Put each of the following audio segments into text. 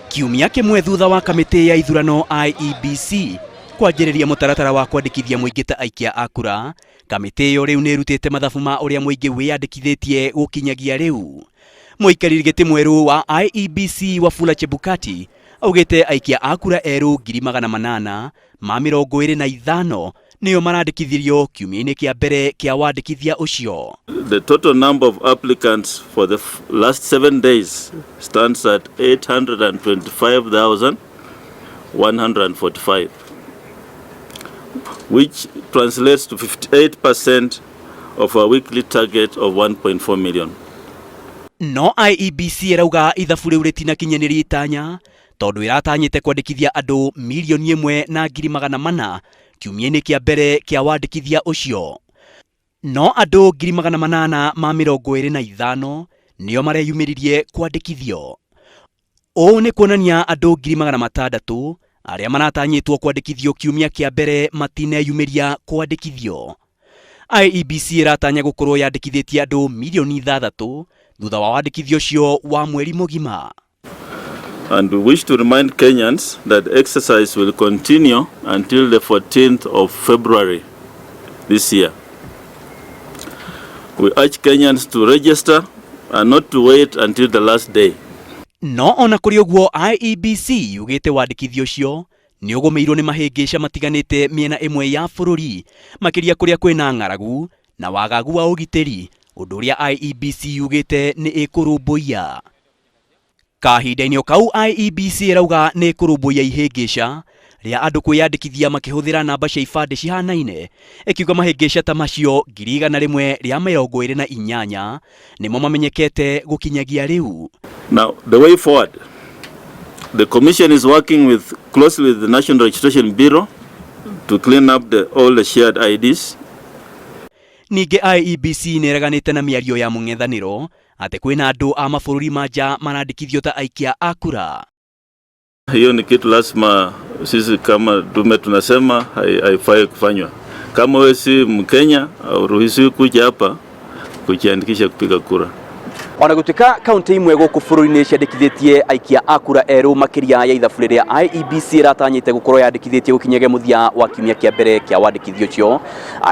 Kiumia kĩmwe thutha wa kamĩtĩ ya ithurano IEBC kwanjĩrĩria mũtaratara wa kwandĩkithia mũingĩ ta aikia a kura, kamĩtĩ ĩyo rĩu nĩ ĩrutĩte mathabu ma ũrĩa mũingĩ wĩyandĩkithĩtie gũkinyagia rĩu. Mũikarĩri gĩtĩ mwerũ wa IEBC Wafula Chebukati augĩte aikia a kura erũ 825,000 nĩo marandĩkithirio kiumia-inĩ kĩa mbere kĩa wandĩkithia ũcio. The total number of applicants for the last 7 days stands at 825,145, which translates to 58% of our weekly target of 1.4 million. No IEBC ĩrauga ithabu rĩu rĩtinakinyanĩria itanya tondũ ĩratanyĩte kwandĩkithia andũ 1,400,000 kiumia-inĩ kĩa mbere kĩa wandĩkithia ũcio. No andũ 825,000 nĩo mareyumĩririe kwandĩkithio. Ũũ nĩ kuonania andũ 600,000 arĩa maratanyĩtwo kwandĩkithio kiumia kĩa mbere matineyumĩria kwandĩkithio. IEBC ĩratanya gũkorwo yandĩkithĩtie andũ 6 mirioni thutha wa wandĩkithia ũcio wa mweri mũgima. And we wish to remind Kenyans that the exercise will continue until the 14th of February this year. We urge Kenyans to register and not to wait until the last day. No ona kũrĩ ũguo, IEBC yugĩte wandĩkithia ũcio nĩ ũgũmĩirwo nĩ mahĩngĩca matiganĩte mĩena ĩmwe ya bũrũri, makĩria kũrĩa kwĩna ng'aragu na wagagu wa ũgitĩri, ũndũ ũrĩa IEBC yugĩte nĩ ĩkũrũmbũiya. Kahinda-inĩ o kau, IEBC ĩrauga nĩ ĩkũrũmbũiya ihĩngĩca rĩa andũ kwĩyandĩkithia makĩhũthĩra namba cia ibandĩ cihanaine, ĩkiuga mahĩngĩca ta macio 128,000 nĩmo mamenyekete gũkinyagia rĩu. Now, the way forward, the Commission is working closely with the National Registration Bureau to clean up all the shared IDs. Ningĩ IEBC nĩ ĩreganĩte na mĩario ya mũng'ethanĩro atĩ kwĩna andũ a mabũrũri ma nja marandĩkithio ta aikia a kura. Hiyo ni kitu lazima sisi kama tume tunasema haifai kufanywa. Kama wewe si Mkenya, hauruhusiwi kuja hapa kujiandikisha kupiga kura. Ona gũtuĩka kaunti imwe gũkũ bũrũri-inĩ ciandĩkithĩtie aikia a kura erũ makĩria ya ithabu rĩrĩa IEBC ĩratanyĩte gũkorwo yandĩkithĩtie gũkinyagia mũthia wa kiumia kĩa mbere kĩa wandĩkithia ũcio,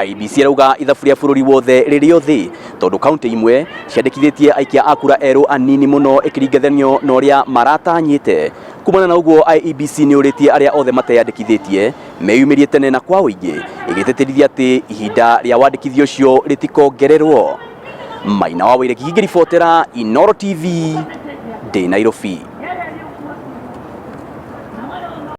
IEBC ĩrauga ithabu rĩa bũrũri wothe rĩrĩ o thĩ tondũ kaunti imwe ciandĩkithĩtie aikia a kura erũ anini mũno ĩkĩringithanio na ũrĩa maratanyĩte. Kumana na ũguo, IEBC nĩ ũrĩtie arĩa othe mateyandĩkithĩtie meyumĩrie tene na kwa ũingĩ, ĩgĩtĩtĩrithia atĩ ihinda rĩa wandĩkithia ũcio rĩtikongererwo. Maina wa Wĩregi ngĩribotera Inooro TV ndĩ Nairobi.